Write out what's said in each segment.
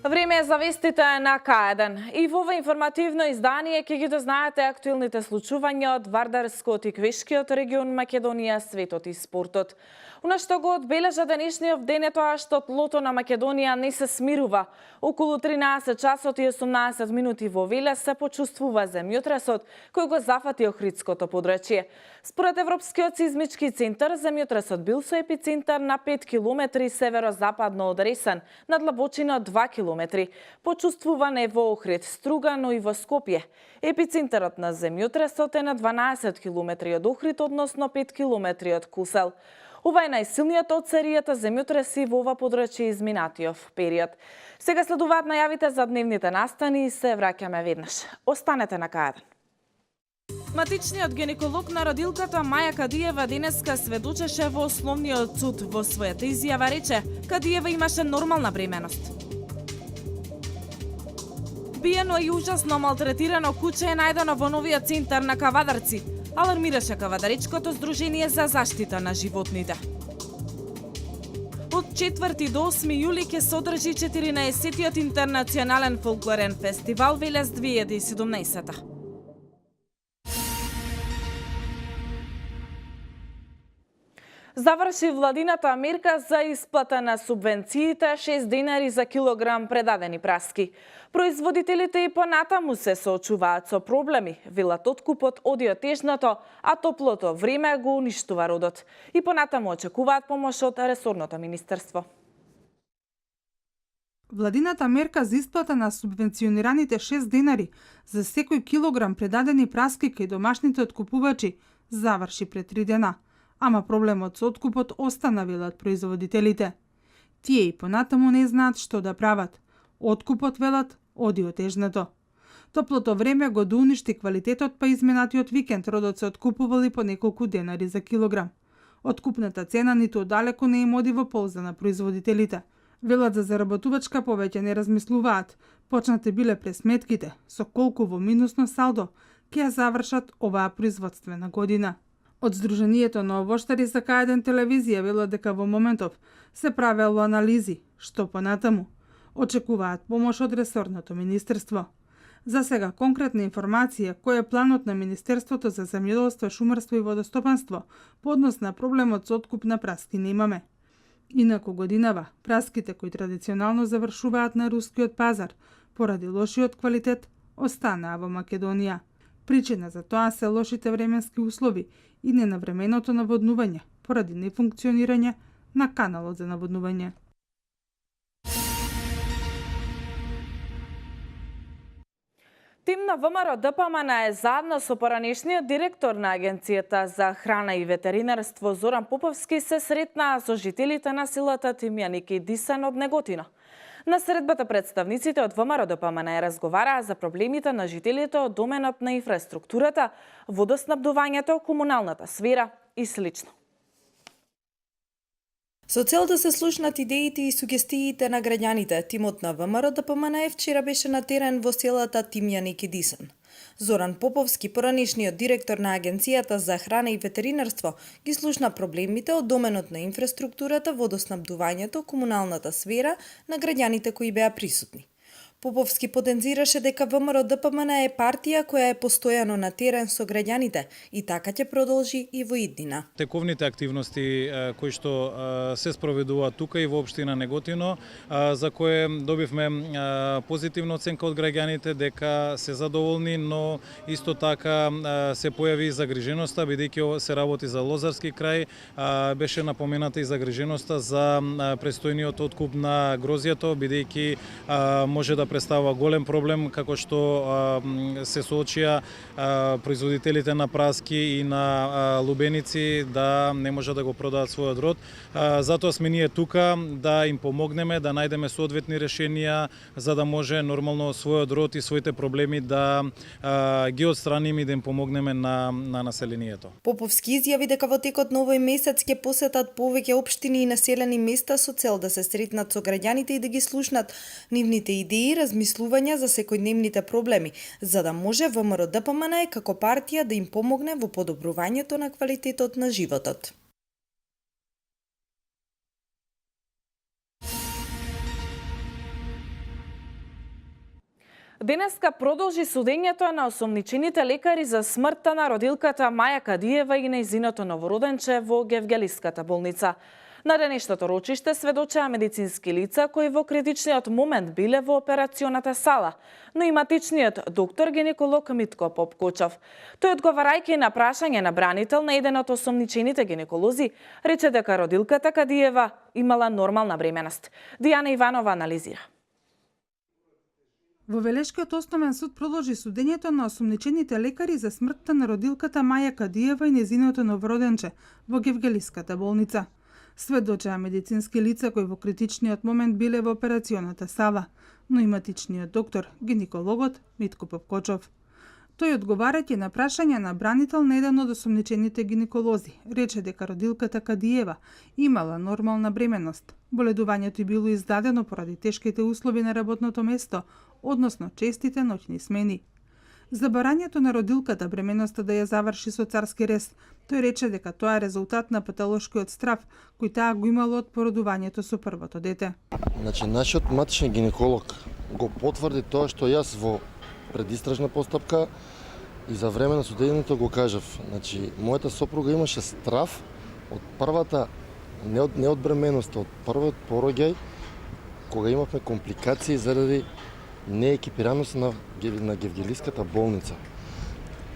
Време е за вестите на К1. И во ова информативно издание ќе ги дознаете актуелните случувања од Вардарскиот и Квешкиот регион Македонија, светот и спортот. Она што го одбележа денешниот ден е тоа што тлото на Македонија не се смирува. Околу 13 часот и 18 минути во Велес се почувствува земјотресот кој го зафати Охридското подрачје. Според Европскиот сизмички центар, земјотресот бил со епицентар на 5 км северозападно од Ресен, на длабочина од 2 км. Почувствуван е во Охрид, Струга, но и во Скопје. Епицентарот на земјотресот е на 12 км од Охрид, односно 5 км од Кусел. Ова е најсилниот од серијата земјотреси во ова подрачје изминатиот период. Сега следуваат најавите за дневните настани и се враќаме веднаш. Останете на К1. Матичниот гинеколог на родилката Маја Кадиева денеска сведочеше во основниот суд. Во својата изјава рече, Кадиева имаше нормална бременост. Биено и ужасно малтретирано куче е најдено во новиот центар на Кавадарци, алармираше Кавадаричкото здружение за заштита на животните. Од 4 до 8 јули ќе се одржи 14-тиот интернационален фолклорен фестивал Велес 2017. Заврши владината мерка за исплата на субвенциите 6 денари за килограм предадени праски. Производителите и понатаму се соочуваат со проблеми, велат откупот оди од тежното, а топлото време го уништува родот. И понатаму очекуваат помош од ресорното министерство. Владината мерка за исплата на субвенционираните 6 денари за секој килограм предадени праски кај домашните откупувачи заврши пред 3 дена. Ама проблемот со откупот остана, велат производителите. Тие и понатаму не знаат што да прават. Откупот, велат, оди отежнато. Топлото време го доуништи квалитетот, па изминатиот викенд родот се откупували по неколку денари за килограм. Откупната цена ниту одалеку не им оди во полза на производителите. Велат за заработувачка повеќе не размислуваат. Почнати биле пресметките, со колку во минусно салдо ќе ја завршат оваа производствена година. Од Сдруженијето на овоштари за К1 телевизија велат дека во моментов се правело анализи, што понатаму очекуваат помош од ресорното министерство. За сега конкретна информација кој е планот на Министерството за земјоделство, шумарство и водостопанство по однос на проблемот со откуп на праски немаме. Инаку годинава, праските кои традиционално завршуваат на рускиот пазар поради лошиот квалитет останаа во Македонија. Причина за тоа се лошите временски услови и ненавременото наводнување поради нефункционирање на каналот за наводнување. Тим на ВМРО ДПМН е заедно со поранешниот директор на Агенцијата за храна и ветеринарство Зоран Поповски се сретнаа со жителите на селата Тимјаник и Дисен од Неготино. На средбата представниците од ВМРО ДПМН разговараа за проблемите на жителите од доменот на инфраструктурата, водоснабдувањето, комуналната сфера и слично. Со цел да се слушнат идеите и сугестиите на граѓаните, тимот на ВМРО ДПМН вчера беше на терен во селата Тимјаник и Дисен. Зоран Поповски, поранешниот директор на Агенцијата за храна и ветеринарство, ги слушна проблемите од доменот на инфраструктурата, водоснабдувањето, комуналната сфера на граѓаните кои беа присутни. Поповски потенцираше дека ВМРО ДПМН е партија која е постојано на терен со граѓаните и така ќе продолжи и во иднина. Тековните активности кои што се спроведуваат тука и во општина Неготино, за кое добивме позитивна оценка од граѓаните дека се задоволни, но исто така се појави и загриженоста бидејќи се работи за Лозарски крај, беше напомената и загриженоста за престојниот откуп на грозјето бидејќи може да представува голем проблем како што се соочија производителите на праски и на лубеници да не може да го продаат својот род. Затоа сме ние тука да им помогнеме, да најдеме соодветни решенија за да може нормално својот род и своите проблеми да ги отстраниме и да им помогнеме на населението. Поповски изјави дека во текот на овој месец ќе посетат повеќе општини и населени места со цел да се сретнат со граѓаните и да ги слушнат нивните идеи, размислувања за секојдневните проблеми, за да може ВМРО ДПМН како партија да им помогне во подобрувањето на квалитетот на животот. Денеска продолжи судењето на осомничените лекари за смртта на родилката Маја Кадиева и нејзиното новороденче во Гевгелиската болница. На денешното рочиште сведочеа медицински лица кои во критичниот момент биле во операционата сала, но и матичниот доктор гинеколог Митко Попкочов. Тој, одговарајќи на прашање на бранител на еден од осомничените гинеколози, рече дека родилката Кадиева имала нормална бременост. Дијана Иванова анализира. Во Велешкиот основен суд продолжи судењето на осомничените лекари за смртта на родилката Маја Кадиева и нејзиното новороденче во Гевгелиската болница. Сведочеа медицински лица кои во критичниот момент биле во операционата сала, но и матичниот доктор, гинекологот Митко Попкочов. Тој, одговарајќи на прашање на бранител на еден од осомничените гинеколози, рече дека родилката Кадиева имала нормална бременост. Боледувањето и било издадено поради тешките услови на работното место, односно честите ноќни смени. За барањето на родилката бременоста да ја заврши со царски рез, тој рече дека тоа е резултат на патолошкиот страв кој таа го имало од породувањето со првото дете. Значи, нашиот матичен гинеколог го потврди тоа што јас во предистражна постапка и за време на судењето го кажав. Значи, мојата сопруга имаше страв од првата, не од бременоста, од првиот пороѓај, кога имавме компликации заради неекипираност на Гевгелиската болница.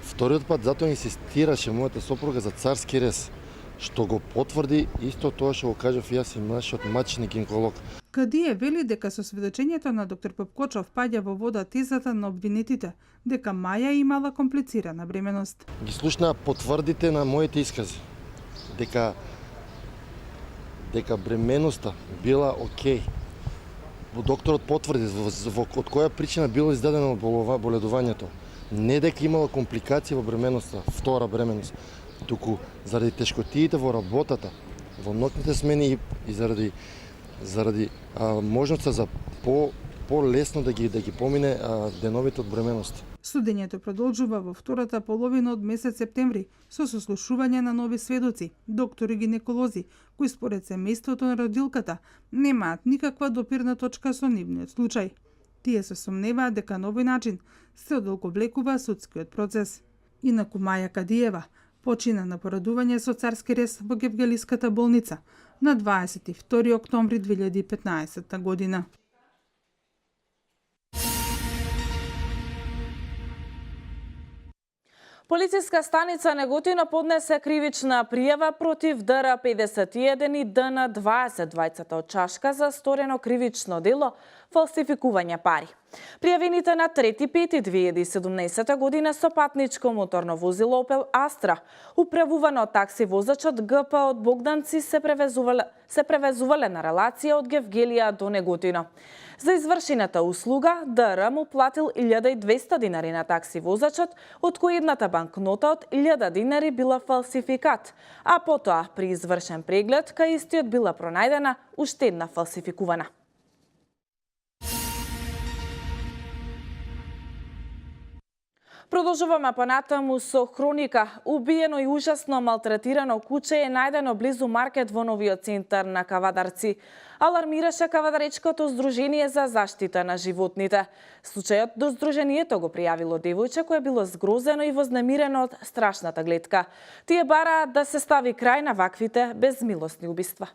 Вториот пат затоа инсистираше мојата сопруга за царски рез, што го потврди исто тоа што го кажав јас и нашиот матичен гинеколог. Кадие вели дека со сведочењето на доктор Попкочов паѓа во вода тезата на обвинетите дека Маја имала комплицирана бременост. Ги слушнаа потврдите на моите искази дека бременоста била окей. Докторот потврди од која причина било издадено боледувањето. Не дека имала компликации во бременоста, втора бременост, туку заради тешкотиите во работата, во ноќните смени и заради можноста за по-лесно да ги помине деновите од бременост. Судењето продолжува во втората половина од месец септември со сослушување на нови сведоци, доктори гинеколози, кои според семејството на родилката немаат никаква допирна точка со нивниот случај. Тие се сомневаат дека на овој начин се одолговлекува судскиот процес. Инаку Маја Кадиева почина на породување со царски рез во Гевгелиската болница на 22 октомври 2015 година. Полициска станица Неготино поднесе кривична пријава против ДР-51 и ДН-20, двајцата од Чашка, за сторено кривично дело фалсификување пари. Пријавените на 3.5.2017 година со патничко моторно возило Opel Astra, управувано од такси возачот ГП од Богданци, се превезувале на релација од Гевгелија до Неготино. За извршената услуга, ДР му платил 1200 динари на такси возачот, од кој едната банкнота од 1000 динари била фалсификат, а потоа при извршен преглед кај истиот била пронајдена уште една фалсификувана. Продолжуваме понатаму со хроника. Убиено и ужасно малтретирано куче е најдено близу маркет во новиот центар на Кавадарци. Алармираше Кавадаречкото здружение за заштита на животните. Случајот до здружението го пријавило девојче кое било згрозено и вознемирено од страшната гледка. Тие бараат да се стави крај на ваквите безмилосни убиства.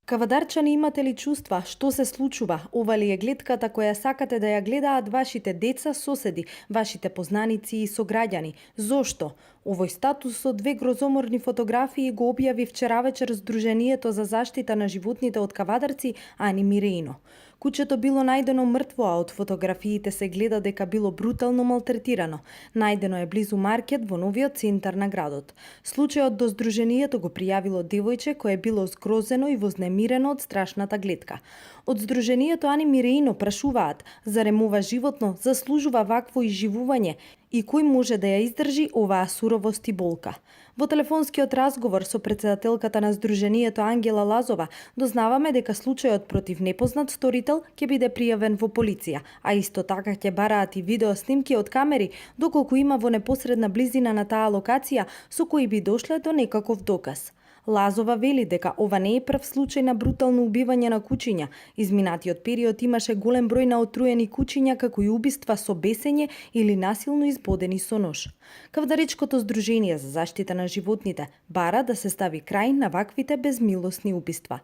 Кавадарчани, имате ли чувства? Што се случува? Ова ли е гледката која сакате да ја гледаат вашите деца, соседи, вашите познаници и сограѓани? Зошто? Овој статус со 2 грозоморни фотографии го објави вчера вечер Здруженијето за заштита на животните од Кавадарци, Ани Миреино. Кучето било најдено мртво, а од фотографиите се гледа дека било брутално малтретирано. Најдено е близу маркет во новиот центар на градот. Случајот до Здруженијето го пријавило девојче кое било згрозено и вознемирено од страшната гледка. Од Здруженијето Ани Миреино прашуваат, зарем ова животно заслужува вакво изживување и кој може да ја издржи оваа суровост и болка. Во телефонскиот разговор со председателката на Здруженијето Ангела Лазова дознаваме дека случајот против непознат сторител ќе биде пријавен во полиција, а исто така ќе бараат и видео снимки од камери доколку има во непосредна близина на таа локација со кои би дошле до некаков доказ. Лазова вели дека ова не е прв случај на брутално убивање на кучиња. Изминатиот период имаше голем број на отруени кучиња, како и убиства со бесење или насилно избодени со нож. Кавдаречкото Здружение за заштита на животните бара да се стави крај на ваквите безмилосни убиства.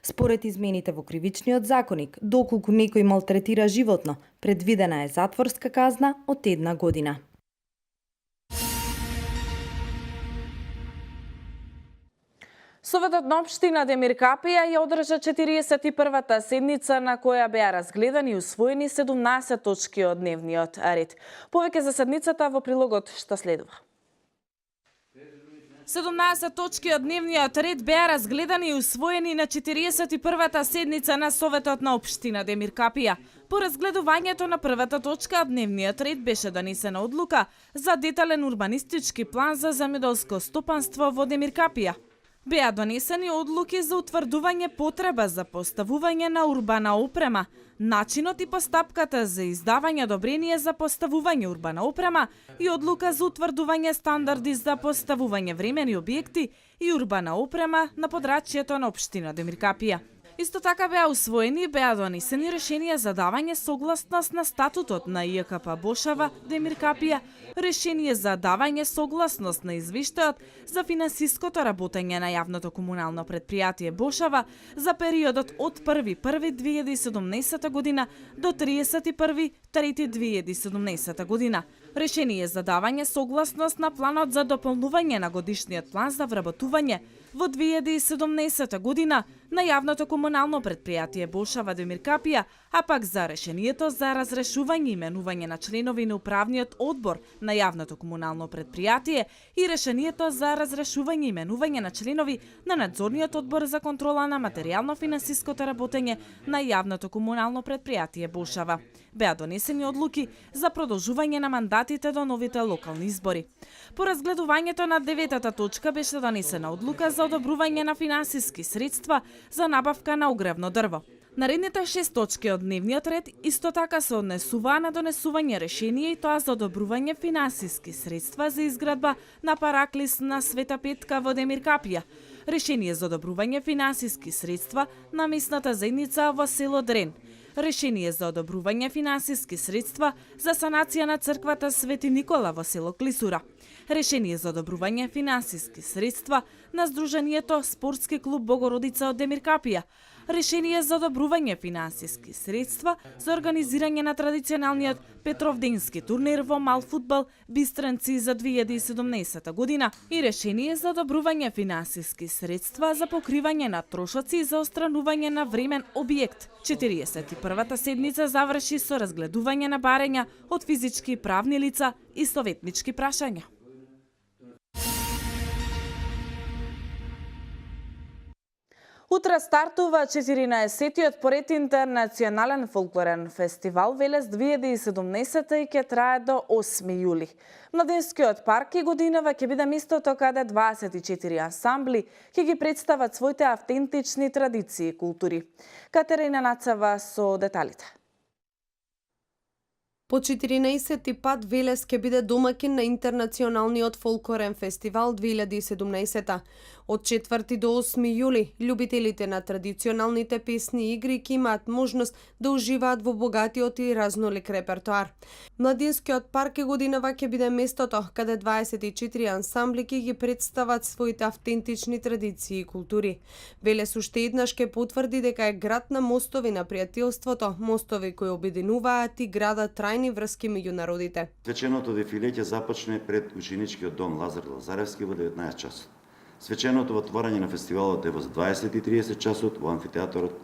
Според измените во Кривичниот законник, доколку некој малтретира животно, предвидена е затворска казна од 1 година. Советот на општина Демиркапија ја одржа 41-та седница на која беа разгледани и усвоени 17 точки од дневниот ред. Повеќе за седницата во прилогот што следува. 17 точки од дневниот ред беа разгледани и усвоени на 41-та седница на Советот на општина Демиркапија. По разгледувањето на првата точка од дневниот ред беше донесена одлука за детален урбанистички план за земјоделско стопанство во Демиркапија. Беа донесени одлуки за утврдување потреба за поставување на урбана опрема, начинот и постапката за издавање одобрение за поставување урбана опрема и одлука за утврдување стандарди за поставување времени објекти и урбана опрема на подрачјето на општина Демиркапија. Исто така беа усвоени и беа донесени решенија за давање согласност на статутот на ИКП Бошава Демиркапија, решение за давање согласност на извештајот за финансиското работење на јавното комунално предпријатие Бошава за периодот од 1.1.2017 година до 31.3.2017 година. Решение за давање согласност на планот за дополнување на годишниот план за вработување во 2017 година на јавното комунално предпријатие Бошава Демиркапија, а пак за решението за разрешување и именување на членови на управниот одбор на јавното комунално предпријатие и решението за разрешување и именување на членови на надзорниот одбор за контрола на материјално-финансиското работење на јавното комунално предпријатие Бошава. Беа донесени одлуки за продолжување на мандатите до новите локални избори. По разгледувањето на 9-та точка беше донесена одлука за одобрување на финансиски средства за набавка на огревно дрво. Наредните 6 точки од дневниот ред исто така се однесуваа на донесување решение и тоа за одобрување финансиски средства за изградба на параклис на Света Петка во Демиркапија, решение за одобрување финансиски средства на местната заедница во село Дрен, решение за одобрување финансиски средства за санација на црквата Свети Никола во село Клисура, решение за одобрување финансиски средства на Сдруженијето Спортски клуб Богородица од Демиркапија, решение за одобрување финансиски средства за организирање на традиционалниот Петровденски турнир во мал фудбал Бистренци за 2017 година и решение за одобрување финансиски средства за покривање на трошоци за отстранување на времен објект. 41-та седница заврши со разгледување на барања од физички и правни лица и советнички прашања. Утре стартува 14-тиот поред интернационален фолклорен фестивал Велес 2017 и ќе трае до 8 јули. Младинскиот парк и годинава ќе биде местото каде 24 ансамбли ќе ги представат своите автентични традиции и култури. Катерина Нацева со деталите. По 14-ти пат Велес ќе биде домаќин на Интернационалниот фолклорен фестивал 2017. Од 4 до 8 јули, љубителите на традиционалните песни и игри ќе имаат можност да уживаат во богатиот и разнолик репертоар. Младинскиот парк и годинава ќе биде местото каде 24 ансамбли ќе ги представат своите автентични традиции и култури. Велес уште еднаш ќе потврди дека е град на мостови на пријателството, мостови кои обединуваат и градат трајни врски меѓу народите. Свеченото дефиле ќе започне пред ученичкиот дом Лазар Лазаревски во 19 часот. Свеченото отворање на фестивалот е во 20:30 часот во амфитеатарот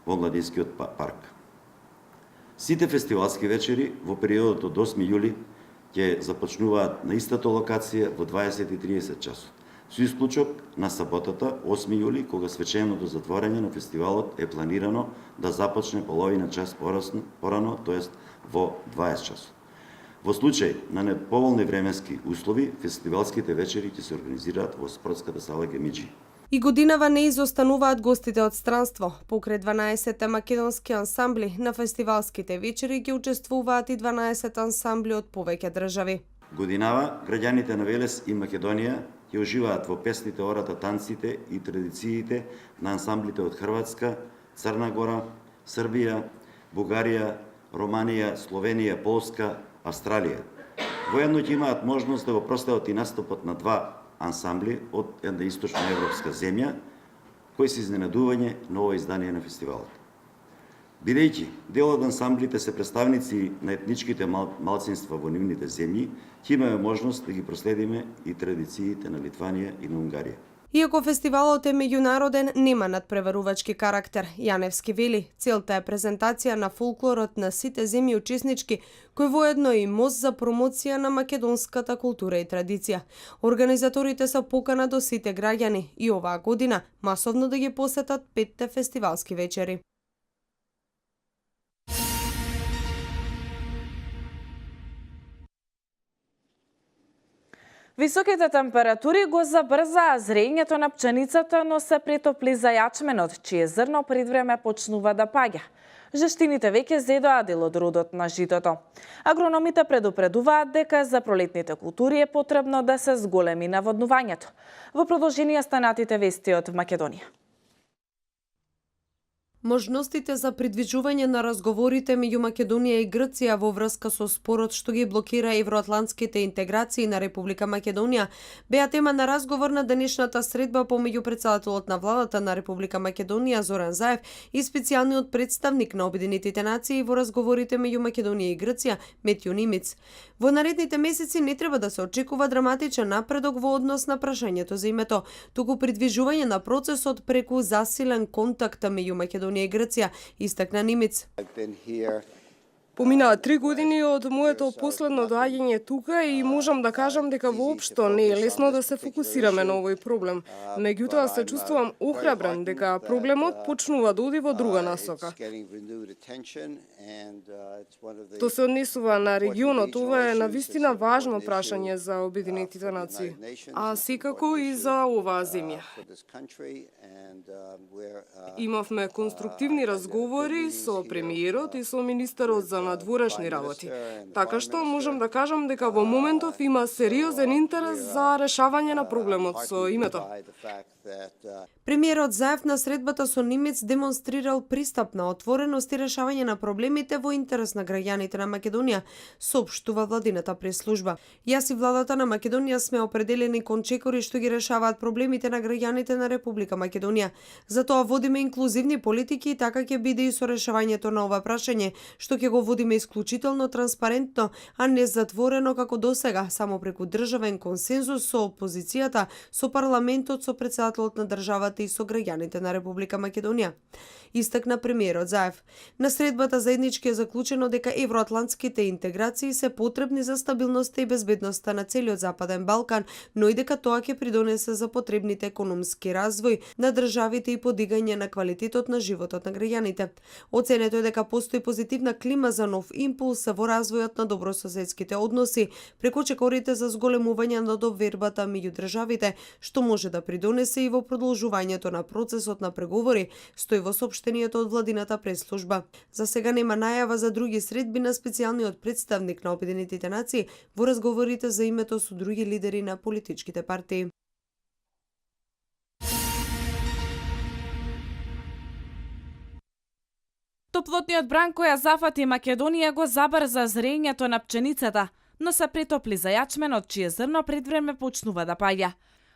во Младинскиот парк. Сите фестивалски вечери во периодот од 8 јули ќе започнуваат на истата локација во 20:30 часот. Со исклучок на саботата 8 јули, кога свеченото затворање на фестивалот е планирано да започне половина час порано, тоест во 20 часот. Во случај на неповолни временски услови, фестивалските вечери ќе се организираат во спортската сала Гемиџи. И годинава не изостануваат гостите од странство. Покрај 12 македонски ансамбли на фестивалските вечери ќе учествуваат и 12 ансамбли од повеќе држави. Годинава граѓаните на Велес и Македонија ќе уживаат во песните, ората, танците и традициите на ансамблите од Хрватска, Црна Гора, Србија, Бугарија, Романија, Словенија, Полска, Австралија. Воедно ќе имаат можност да го прослават и настапот на два ансамбли од една источноевропска земја, кои се изненадување на ова издание на фестивалот. Бидејќи дел од ансамблите се представници на етничките малцинства во нивните земји, ќе имаме можност да ги проследиме и традициите на Литванија и на Унгарија. Иако фестивалот е меѓународен, нема надпреварувачки карактер. Јаневски вели, целта е презентација на фолклорот на сите земји учеснички, кој воедно е и мост за промоција на македонската култура и традиција. Организаторите се покана до сите граѓани и оваа година масовно да ги посетат 5 фестивалски вечери. Високите температури го забрзаа зрењето на пченицата, но се претопли за јачменот, чие зрно пред време почнува да паѓа. Жештините веќе зедоа дел од родот на житото. Агрономите предупредуваат дека за пролетните култури е потребно да се зголеми наводнувањето. Во продолжение станатите вести од Македонија. Можностите за придвижување на разговорите меѓу Македонија и Грција во врска со спорот што ги блокира евроатлантските интеграции на Република Македонија беа тема на разговор на денешната средба помеѓу претседателот на владата на Република Македонија Зоран Заев и специјалниот представник на Обединетите нации во разговорите меѓу Македонија и Грција Метју Нимиц. Во наредните месеци не треба да се очекува драматичен напредок во однос на прашањето за името, туку придвижување на процесот преку засилен контакт меѓу Македонија и Грција, истакна Нимиц. Поминаа 3 години од моето последно доаѓање тука и можам да кажам дека воопшто не е лесно да се фокусираме на овој проблем. Меѓутоа се чувствувам охрабрен дека проблемот почнува да оди во друга насока. Тоа се однесува на регионот, ова е навистина важно прашање за Обединетите нации, а секако и за оваа земја. Имавме конструктивни разговори со премиерот и со министерот за надворешни работи. Така што можам да кажам дека во моментов има сериозен интерес за решавање на проблемот со името. Премиерот Заев на средбата со Нимец демонстрирал пристап на отвореност и решавање на проблемите во интерес на граѓаните на Македонија, соопштува владината пресслужба. Јас и владата на Македонија сме определени кон чекори што ги решаваат проблемите на граѓаните на Република Македонија. Затоа водиме инклузивни политики и така ќе биде и со решавањето на ова прашање, што ќе го водиме исклучително транспарентно, а не затворено како досега, само преку државен консензус со опозицијата, со парламентот, со претседателот на државата и со граѓаните на Република Македонија. Истакна премиерот Заев. На средбата заеднички е заклучено дека евроатлантските интеграции се потребни за стабилноста и безбедноста на целиот Западен Балкан, но и дека тоа ќе придонесе за потребните економски развој на државите и подигање на квалитетот на животот на граѓаните. Оценето е дека постои позитивна клима за нов импулс во развојот на добрососедските односи, преку чекорите за зголемување на довербата меѓу државите, што може да придонесе и во продолжувањето на процесот на преговори, стои во соопштението од владината пресслужба. За сега нема најава за други средби на специјалниот представник на Обединетите нации во разговорите за името со други лидери на политичките партии. Топлотниот бран која зафати Македонија го забрза зрењето на пченицата, но се претопли за јачменот, чие зрно пред време почнува да паѓа.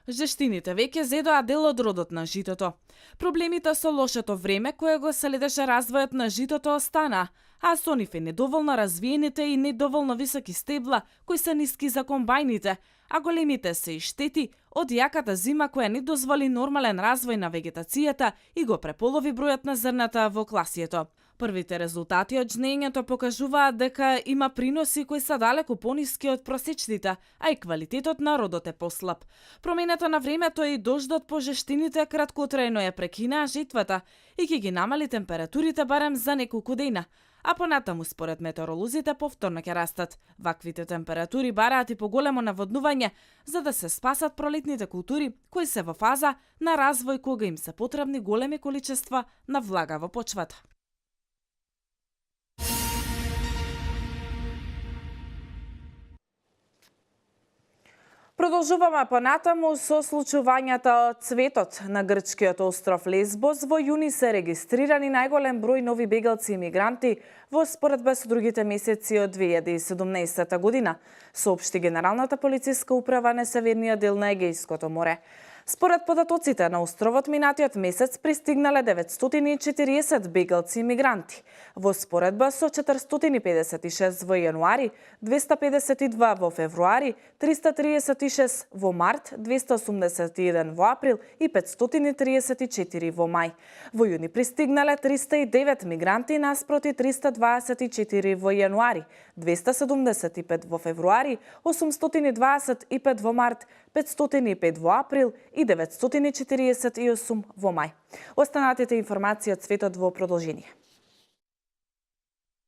Жештините веќе зедоа дел од родот на житото. Проблемите со лошото време кое го следеше развојот на житото остана, а со нив и недоволно развиените и недоволно високи стебла кои се ниски за комбајните, а големите се и штети од јаката зима која не дозволи нормален развој на вегетацијата и го преполови бројот на зрната во класието. Првите резултати од жнењето покажуваат дека има приноси кои се далеку пониски од просечните, а и квалитетот на родот е послаб. Промената на времето и дождот по жештините краткотрајно ја прекинаа жетвата и ќе ги намали температурите барем за неколку дена, а понатаму според метеоролозите повторно ќе растат. Ваквите температури бараат и поголемо наводнување за да се спасат пролетните култури кои се во фаза на развој кога им се потребни големи количества на влага во почвата. Продолжуваме понатаму со случувањата од цветот на грчкиот остров Лесбос. Во јуни се регистрирани најголем број нови бегалци и мигранти во споредба со другите месеци од 2017 година, соопшти Генералната полициска управа на северниот дел на Егејското море. Според податоците на островот, минатиот месец пристигнале 940 бегалци и мигранти, во споредба со 456 во јануари, 252 во февруари, 336 во март, 281 во април и 534 во мај. Во јуни пристигнале 309 мигранти наспроти 324 во јануари, 275 во февруари, 825 во март, 505 во април и 948 во мај. Останатите информации од светот во продолжение.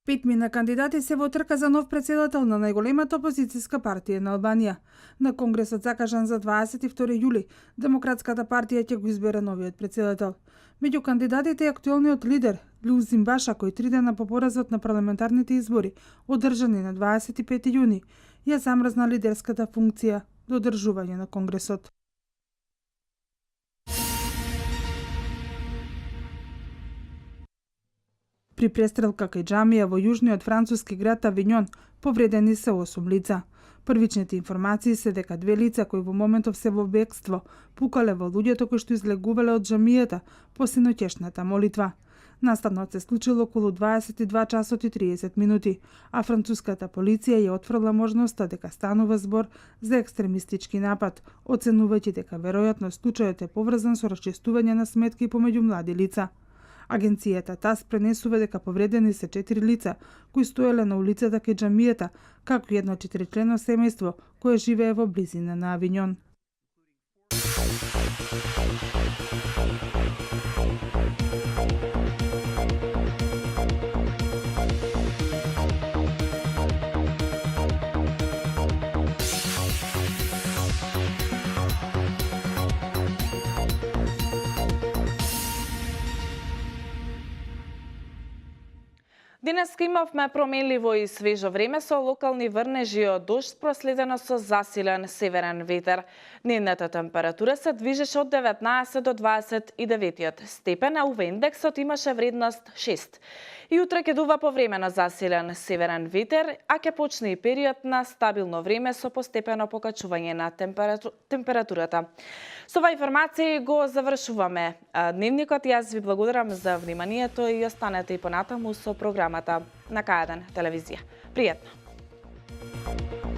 5 мина кандидати се во трка за нов председател на најголемата опозицијска партија на Албанија. На конгресот закажан за 22 јули, Демократската партија ќе го избере новиот председател. Меѓу кандидатите е актуелниот лидер Лузим Баша, кој 3 дена по поразот на парламентарните избори, одржани на 25 јуни, ја замрзна лидерската функција до одржување на конгресот. При престрелка кај џамија во јужниот француски град Авиньон повредени се 8 лица. Првичните информации се дека 2 лица кои во моментов се во бегство пукале во луѓето кои што излегувале од џамијата по синоќешната молитва. Настанот се случил околу 22 часот и 30 минути, а француската полиција ја отфрла можноста дека станува збор за екстремистички напад, оценувајќи дека веројатно случајот е поврзан со расчистување на сметки помеѓу млади лица. Агенцијата ТАС пренесува дека повредени се 4 лица кои стоеле на улицата кај џамијата, како и едно 4-члено семејство кое живее во близина на Авиньон. Денеска имавме променливо и свежо време со локални врнежи од дожд проследено со засилен северен ветер. Дневната температура се движеше од 19 до 29 степен, а УВ индексот имаше вредност 6. И утре ќе дува повремено засилен северен ветер, а ќе почне и период на стабилно време со постепено покачување на температурата. Со оваа информација го завршуваме дневникот. Јас ви благодарам за вниманието и останете и понатаму со програмата на К1 телевизија. Пријатно!